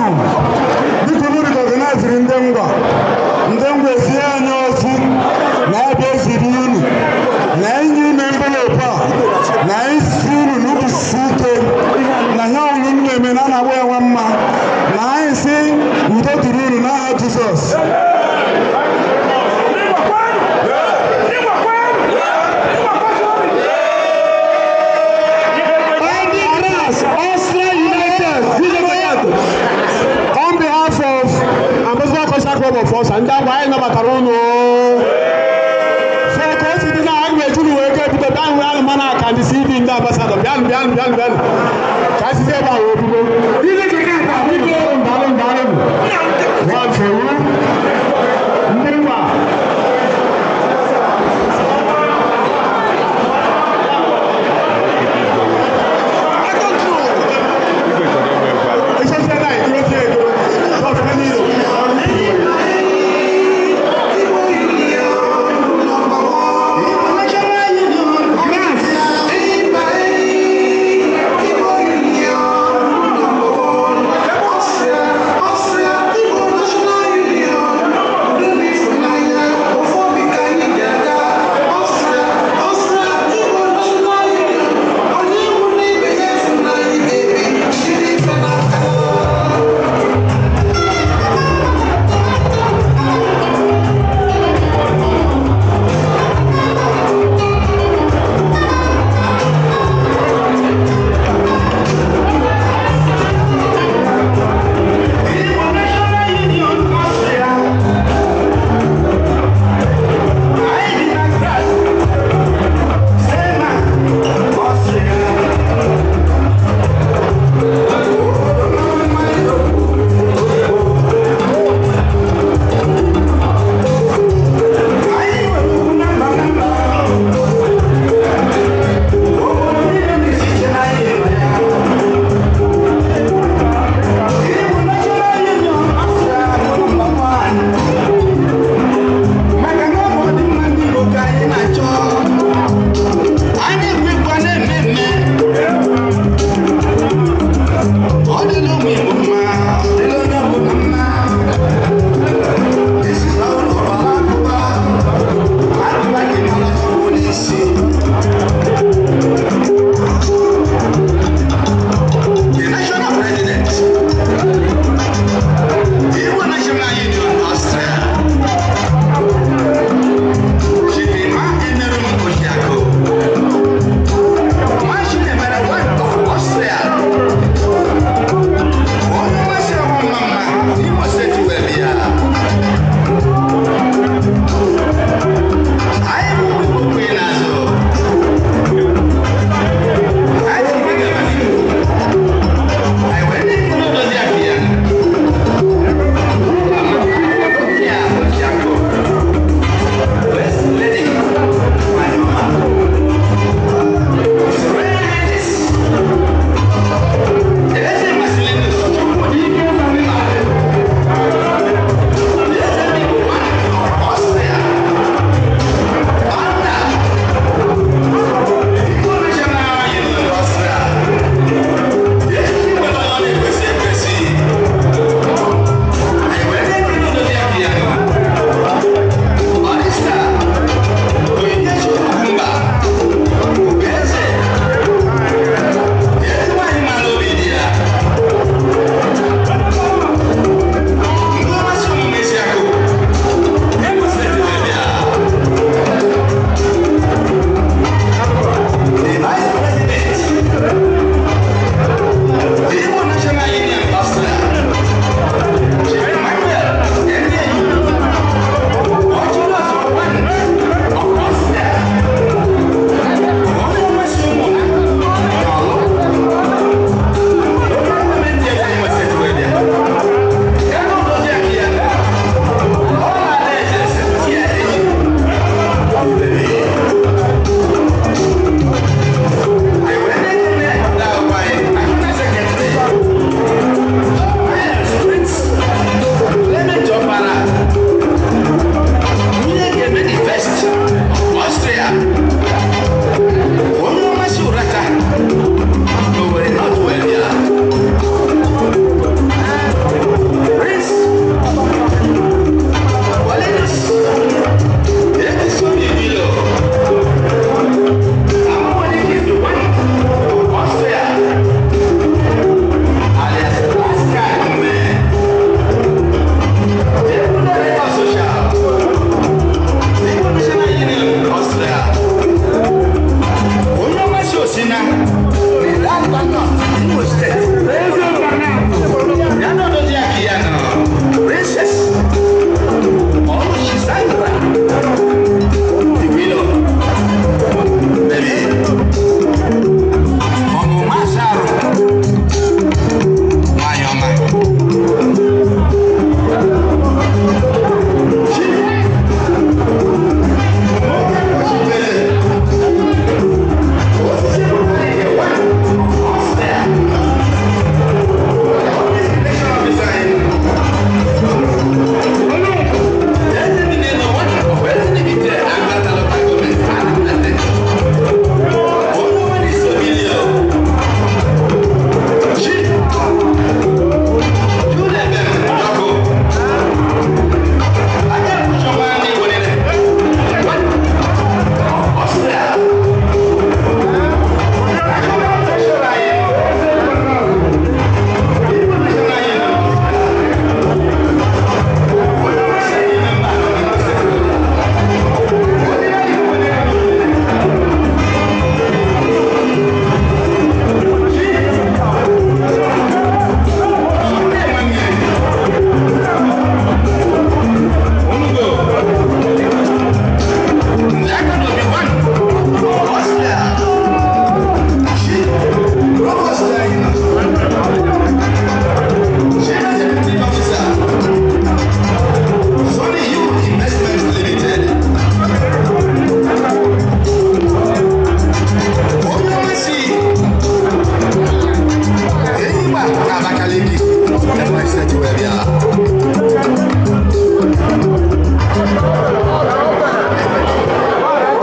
Union. Dịka unu recognize ndị Ngwa, ndị Ngwa esi anyị ozi na-abịa eziri unu na enyi unu envelope a na isi unu n'ụbụsi ike na ihe ọṅụṅụ unu na-eme na a na-agba ya nwa mma na anyị si udo dịrị unu n'aha Jizọs. Ndị GRAS, Austria United, On behalf of Ambassador Cultural Club of Ọsa, ndị agwa anyị nabatara unu. So ka o si dị na anyị ga-eji wee ga ebido bịa nwe alụmana ka ndị CD ndị ambassador bịanụ bịanụ bịanụ bịanụ ka anyị site ebe a wee bido. Ndị Jakarta, biko ndalụ ndalụ. Nwanchewu, ndị Ngwa.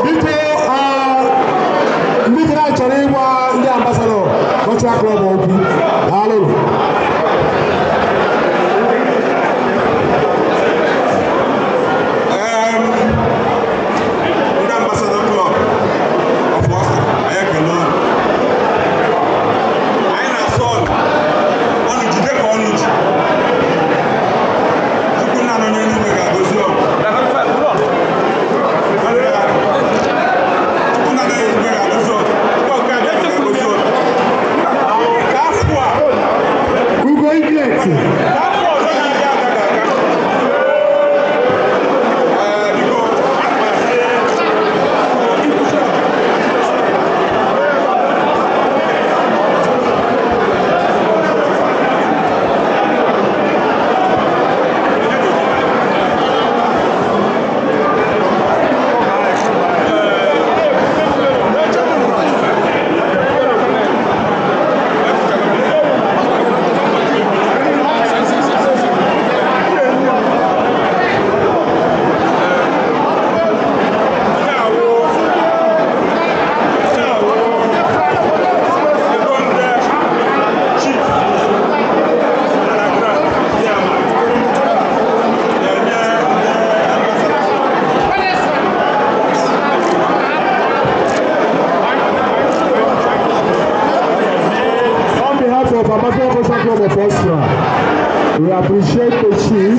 Biko, ndị kere chọrọ ịgwa ndị Ambassador Cultural Club okwu. Daalụ. Ndị Ambassador Club of Austria, anyị ekele unu. Anyị na-asọ ọnụ, ọnụ jide ka ọnụ ji. Chukwu nna nọ n'eluigwe ga-agọzi ọnụ. Chukwu nna nọ n'eluigwe ga-agọzi ọnụ. Chukwu okike abịa ga-agọzi ọnụ. Ka afọ a, Ugo Idiot. ka afọ ọzọ na-abịa abịa ga-aga. Ee, biko, ana m asị On behalf of Ambassador Cultural Club of Austria, we appreciate the chief,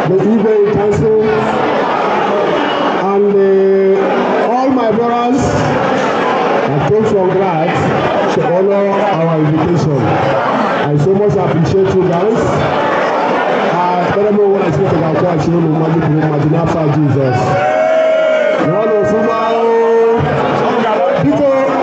the Igwe Council, and all my brothers that came from Graz to honor our invitation. I so much appreciate you guys. I don't know what I speak about Christ, you know, Magic, Magic, Jesus. One of them, Biko,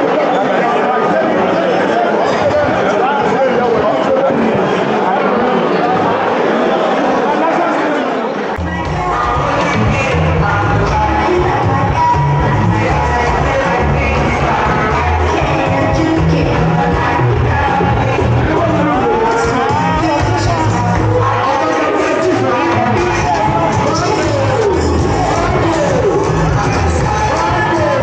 Thank you.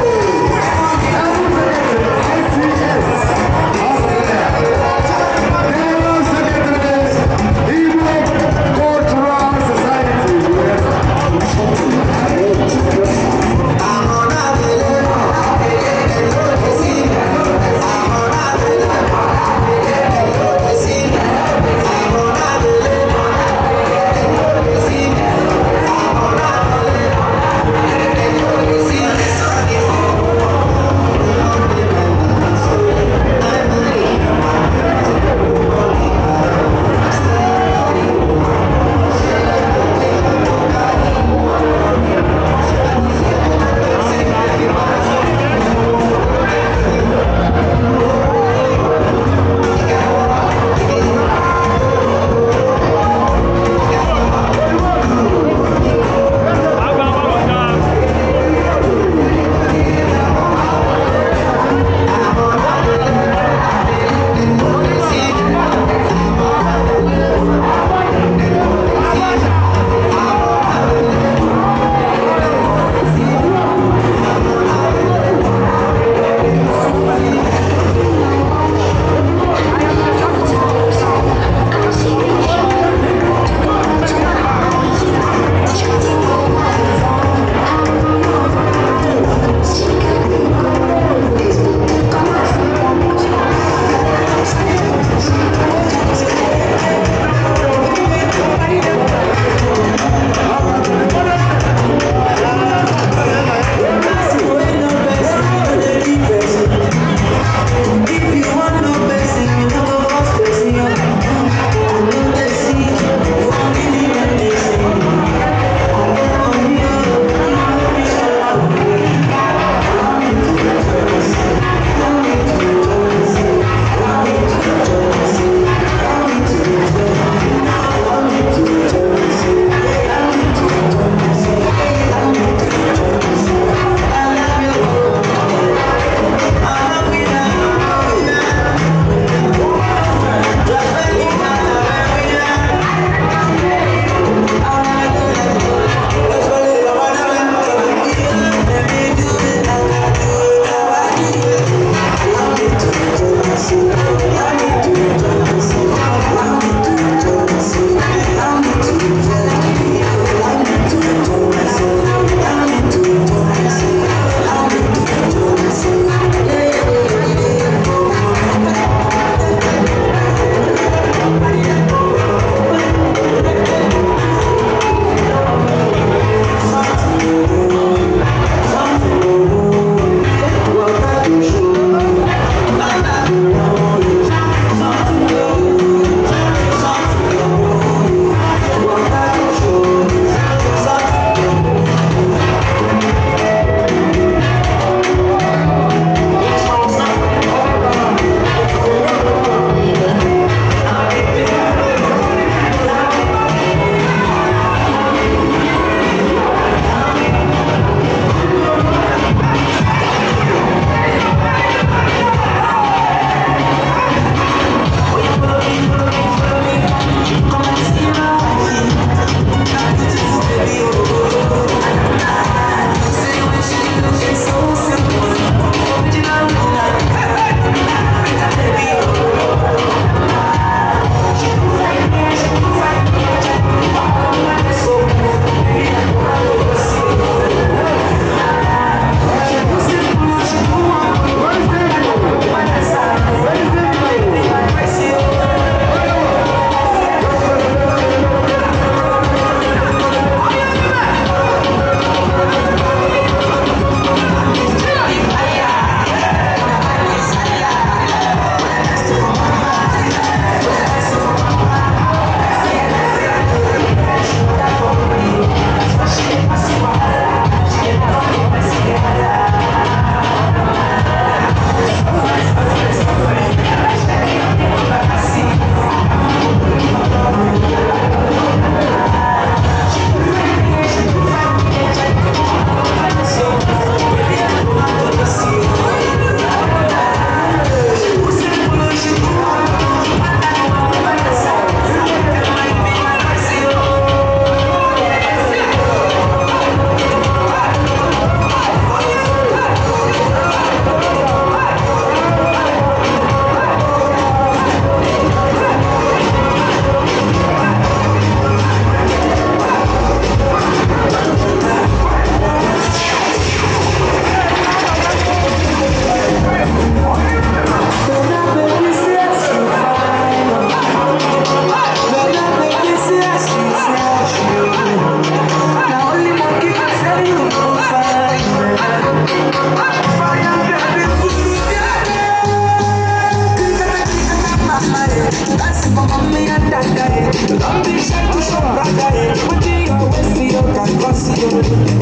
Don't be shy to show brother. Wetin your waist you can cause you.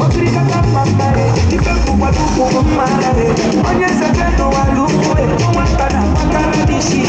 Okirikata mama ife bukwa tukwu mma. Onye nzeke n'ụwa lukwu nwata na makara n'isi.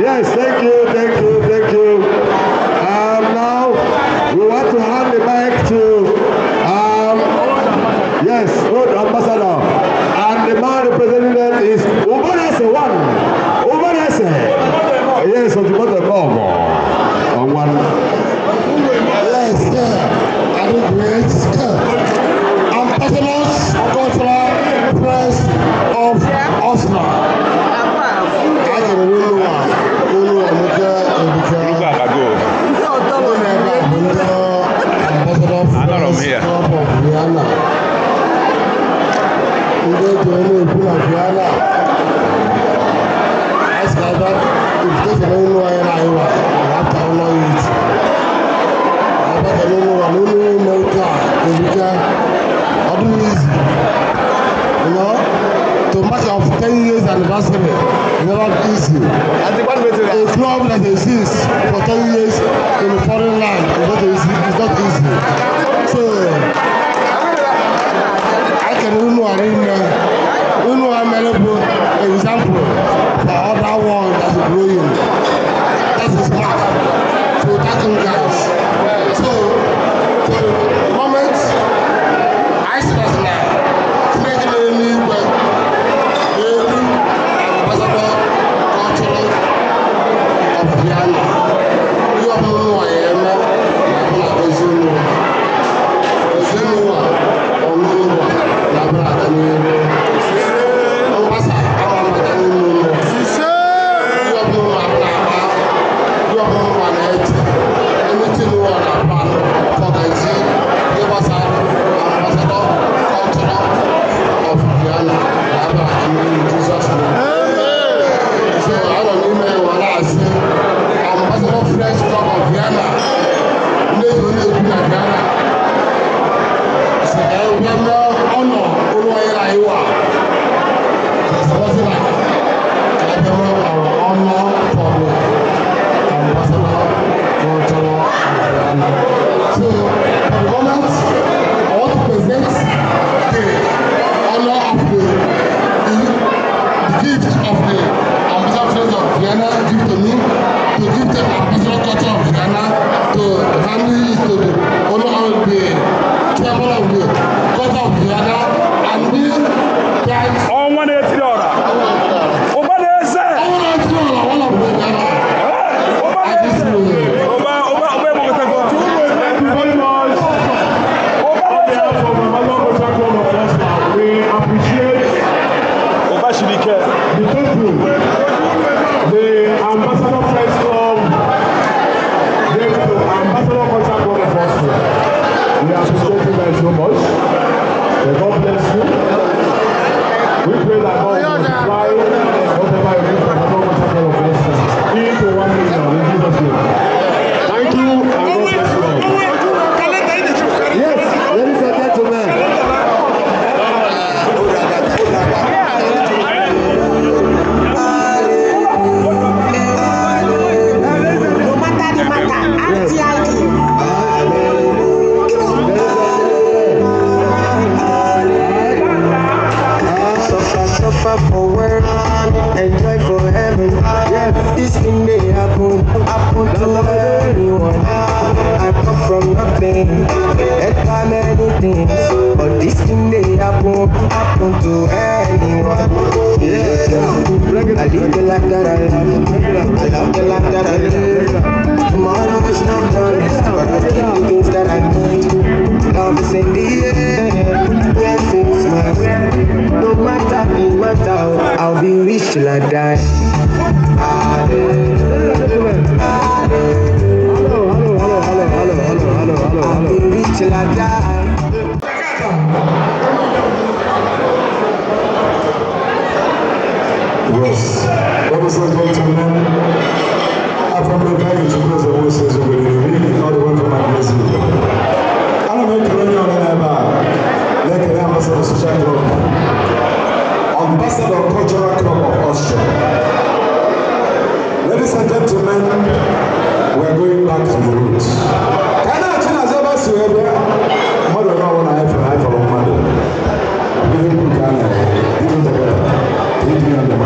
Yes, thank you, thank you, thank you. Now we want to hand the mic to yes, old ambassador, and the man representing them is Ubanese one. Ubanese. Yes, of the on one. Yes, yeah. I do great. Ambassadors, cultural press of Oslo. I can really want. You know, to mark our 10 years anniversary, never easy. A club that exists for 10 years in a foreign land is not easy. It's not easy. So I can example for other world that is growing. That is back to tackle guys. So for the moment, I see that now. Cultural of Vienna. You have no I'll be rich till I die. Yes. Ladies and gentlemen, I'm from the Bank of Moses, all the way from my place. Ana m ekele onye ọbụla ebe a na-ekele Ambassador Social Club, Ambassador Cultural Club of Austria. Ladies and gentlemen, we are going back to the roots. Ka a na-achị n'azụ ebe a si wee bịa, mmadụ onye ọbụla anyị fụrụ anyị fọrọ mmadụ. Ihe ukwu ka a na-eme, ihe njakịrị, ihe dị na ndụ.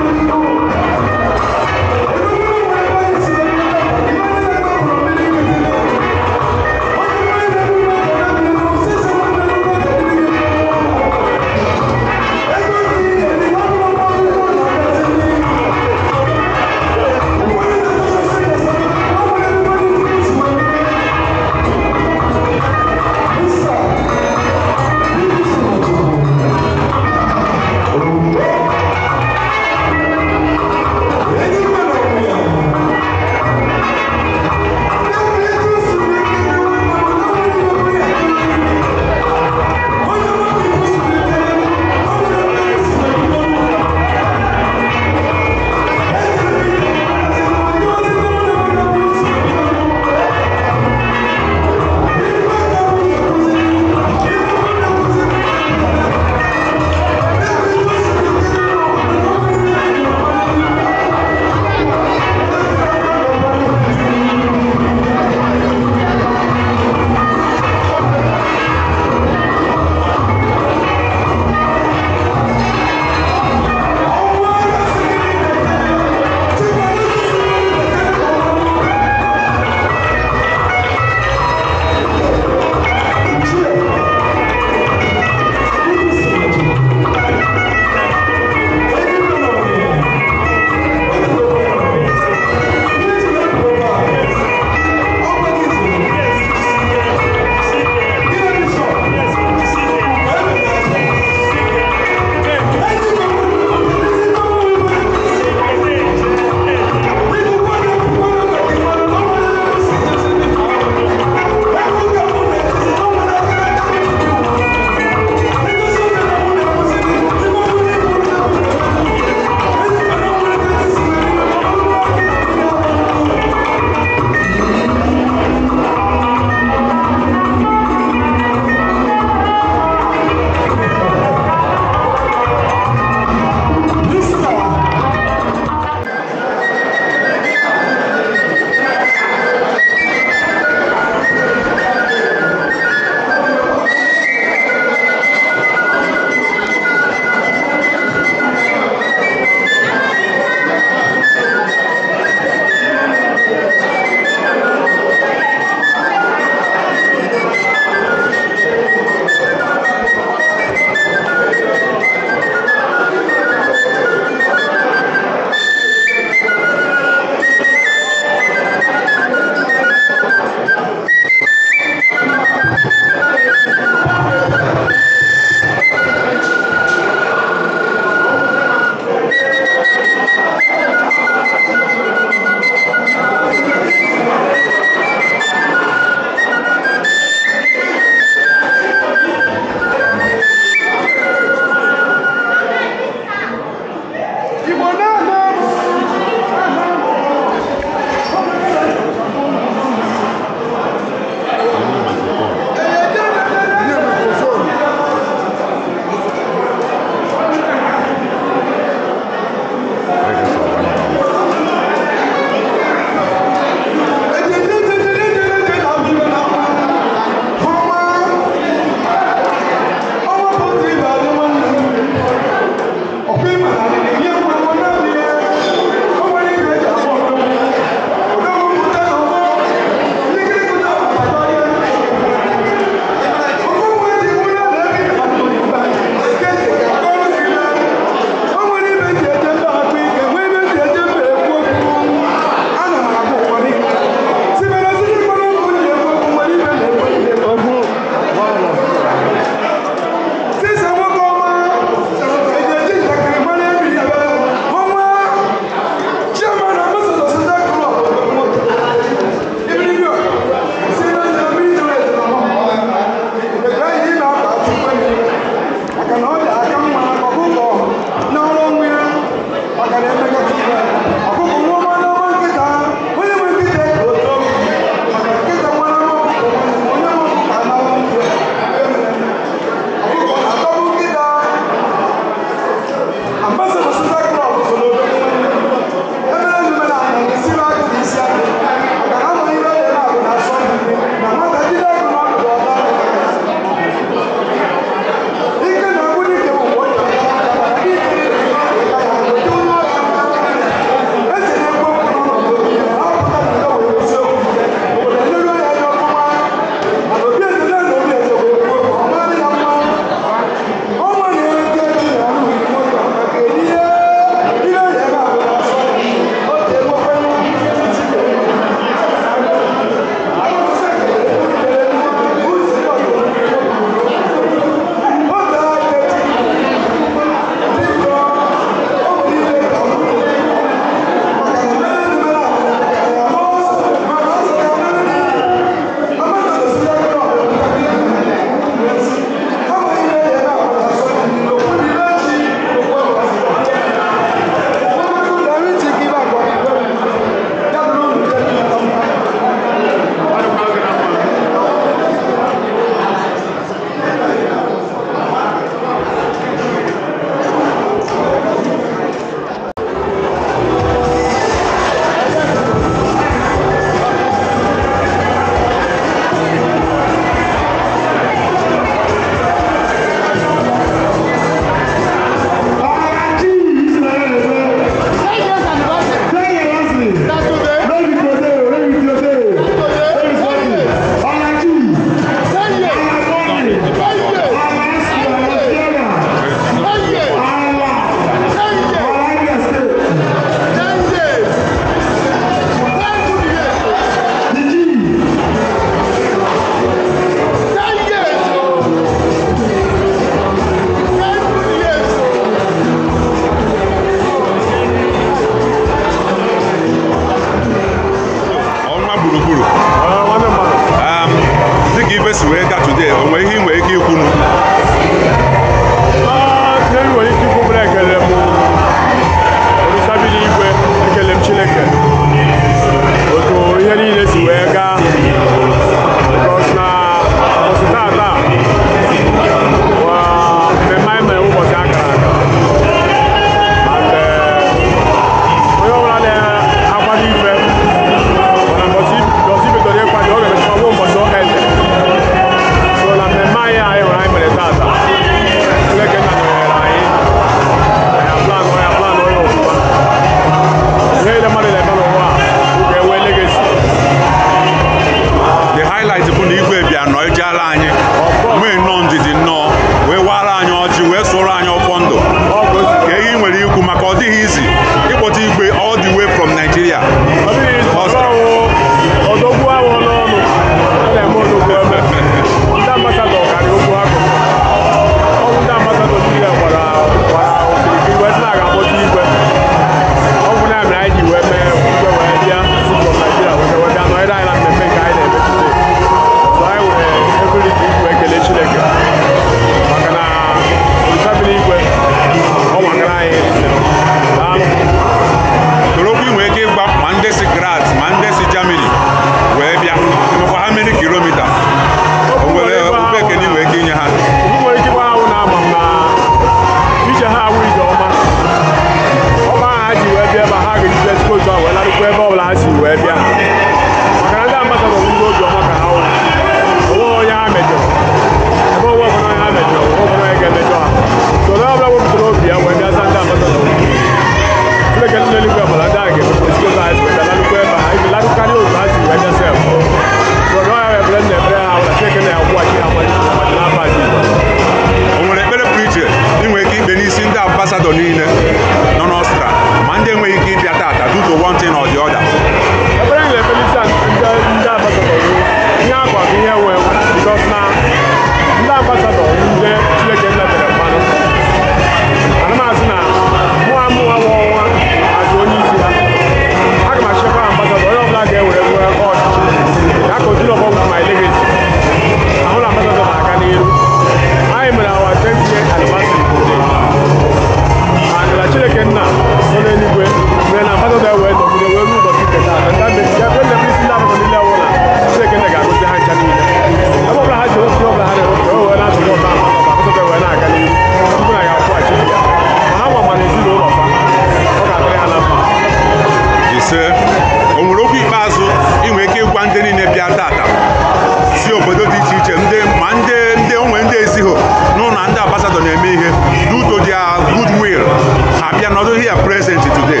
Abịa nọdụ here present today.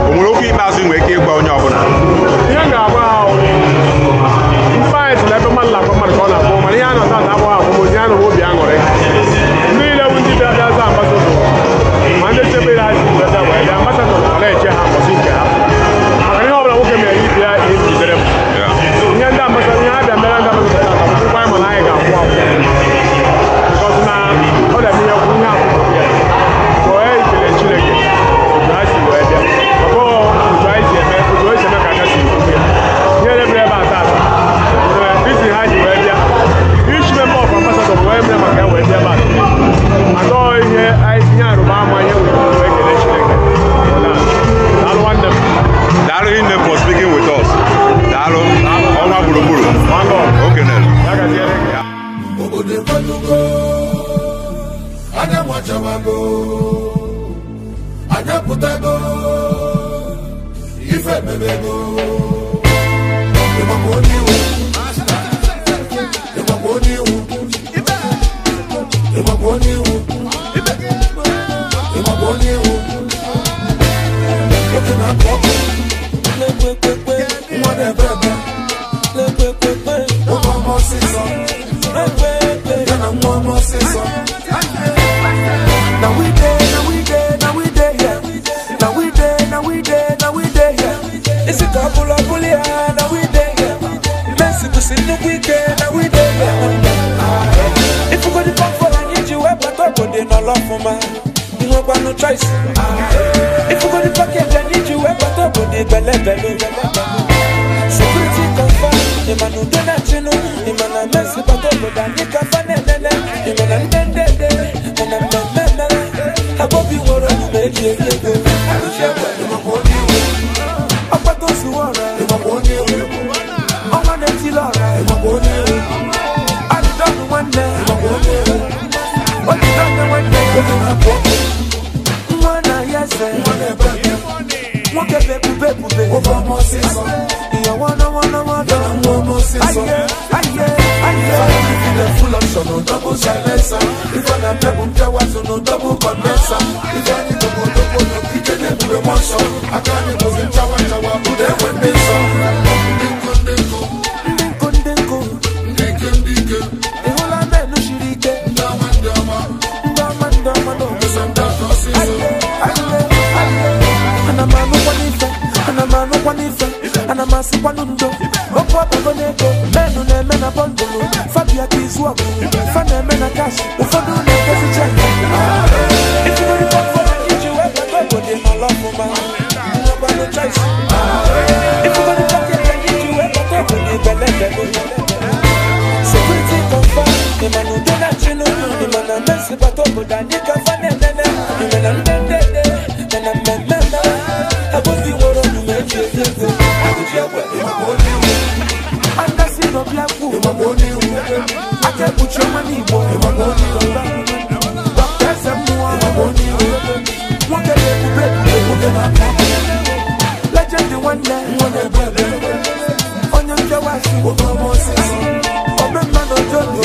O nwere okwu ikpeazụ nwere ike ịgwa onye ọbụla? Ihe ga-agba ha mfaịtị na ebe mmadụ na-akpọ mmadụ ka ọ na-akpọ, mana ihe a na-ata ata abụghị akwamozu, ya nụrụ obi aṅụrị. Ndị niile bụ ndị bịa za ambasadọ, ma ndị chebere ha si bịa wee bịa ambasadọ ọ na-eche ha mbọsị nke ha, maka ihe ọbụla nwoke mere ibe ya ihe jidere m. Ihe ndị ambasadọ, ihe ha bịa mere ndị ambasadọ tata bụ ụgwọ anyị, mana anyị ga-akwụ akwụ because na ọ na-eme ihe kwụ ihe akwụkwọ ya. So e ekele Chineke otu ha si wee bịa, maka otu anyị si eme, otu o si eme ka aka si ekwu ya. Ihe na-emere ebe a tata isi ha ji wee bịa, each member of ambassador bụ onye mere maka ya wee bịa ebe a today. Atọ ihe ihe arụba ama ihe wee kelee Chineke. Daalụ nwanne m. Daalụ hinne for speaking with us. Daalụ ọnwa gburugburu. Okenere. Ya gaziere gị. Obodo ekwelugo, anya nwachawago, anya pụtago, ife mebego. Ịgbakwa onye iwu, ịgbakwa onye iwu, ịgbakwa onye iwu, ịgbakwa onye iwu. Oke na-akụ ọkụ, nwa na-ebe ebe, nwoke ọma ọsịsọ, ya na nwa ọma ọsịsọ. Now we dey, now we dey, now we dey here. Now we dey, now we dey, now we dey here. It's a couple of bully, now we dey here. Messi was in the weekend, now we dey here. If you go to pump for I need you, I but up on the no love for my. You no got no choice. If you go to package, I need you, I but up on the belle belle. Security confirm, the man who don't know, the man I mess but up with a nigga fan and then the man and then then abobi nwere omume eji eri ego. Ọkpata ozu ọra, ọnwa na-etili ọra, adịdọnụ nwanne, odidọnụ nwanne, nwa na ya eze, nwoke bụ ebube ebube, ìyàwó nọwọ. Aye, aye, aye. Full option, no double silencer. If I na pebble, pebble, no double condenser. If I need to go to go, no kitchen, no monster. I can't go in chawa chawa, put them when they saw. Ndinko, ndinko, ịhụla menu shiri ike, ndọma ndọma no. Aye, aye, aye. Ana m anụkwa n'ife, ana m anụkwa n'ife, ana m asịkwanụ ndo. Okwu ọbago n'ego, menu na-eme na bọndụlụ, Fabia ka izu ọgụ, fa na-eme na kash, ụfọdụ na-ekezi cheki. Ifugori pọfọrọ iji wee bata obodo n'ọlọ ọfụma, nwekwanụ choice. Ifugori pakeji iji wee bata obodo ibelebelu. Security confirm, ịma na udo na-achịnụ, ịma na Messi bata obodo anyị ka fa na-enene, ịma na ndendede, ma na mmemme abobi nwere omume eji eri ego. Andasi n'obiakwu, aka ekpuchi ọnwa n'Igbo, Dr. Eze mmụọ, nwoke na-ebube ebube, legend nwanne, onye nkewa asị, omemma na ojodo.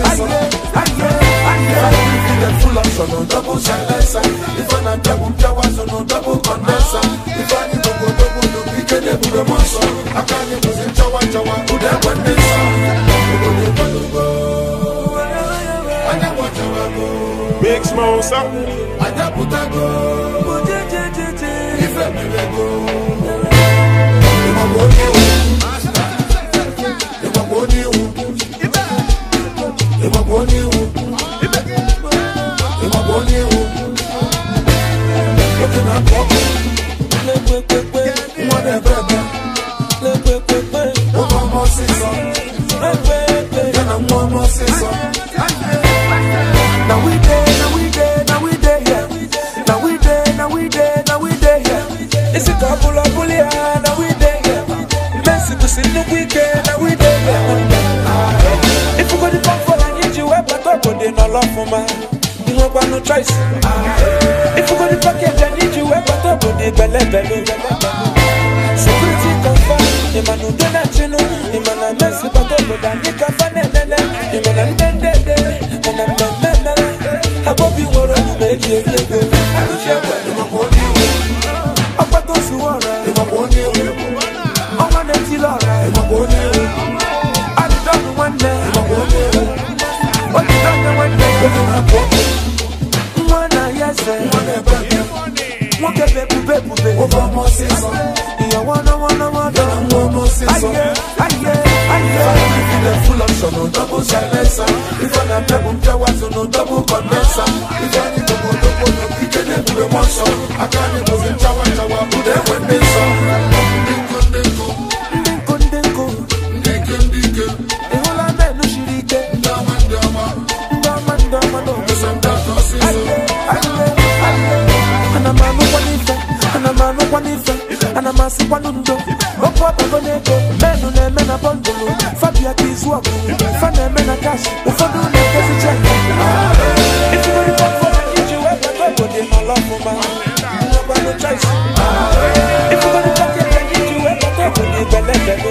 Aye, aye, aye. Full option, no double silencer. If I na pebble, pebble, no double condenser. If I need to go double, no kitchen, no monster. I can't go in chawa chawa, put them when they saw. Big Smosa. Anya putago, ife mebego. Ịgbakwa onye iwu, ịgbakwa onye iwu, ịgbakwa onye iwu, ịgbakwa onye iwu. Oke na-akụ ọkụ, nwa na-ebe ebe, nwoke ọma ọsịsọ, ya na nwa ọma ọsịsọ. Now we dey, now we dey, now we dey here. Now we dey, now we dey, now we dey here. It's a couple of bully, now we dey here. Messi was in the weekend, now we dey here. If you go to pump for I need you, I but up on the no love for my. You no got no choice. If you go to package, I need you, I but up on the belle belle. Security confirm, the man who don't know, the man I mess but up with a nigga fan and then the man and then the man and then. Abobi nwere omume eji eri ego. Ebube ebube. Ofe ọma ọsịsọ. Ìyàwó náwó náwó Ya na nwa ọma ọsịsọ. Aye, aye, aye. Ife full option, no double silencer. Ife na-apịa bụ mpịawa azụ, no double condenser. Ife anyị bụ odogwu, no ike na-ebube mmụọ nsọ. Aka anyị bụzi nchawa nchawa, ụda enwe ndị nsọ. Ndị nkụ ndị nkụ, Ndị nkụ ndị nkụ. ndị ike ndị ike, Ị hụla menụ siri ike. ndị ọma ndị ọma, Ndị ọma ndị ọma n'obodo. ese ndị aka ọsịsọ. Aye, aye, aye. Ana m anụkwa n'ife, ana m anụkwa n'ife, ana m asịkwanụ ndo. Okwu ọbago n'ego, menụ na-eme na bọndụlụ, fabia ka izu ọgụ, fa na-eme na kash, ụfọdụ na-ekezi cheki. Ifugoro pọtụfọlọ iji wee bata obodo ịmala ọfụma, nwekwanụ choice. Ifugoro pọketi iji wee bata obodo ibelebego,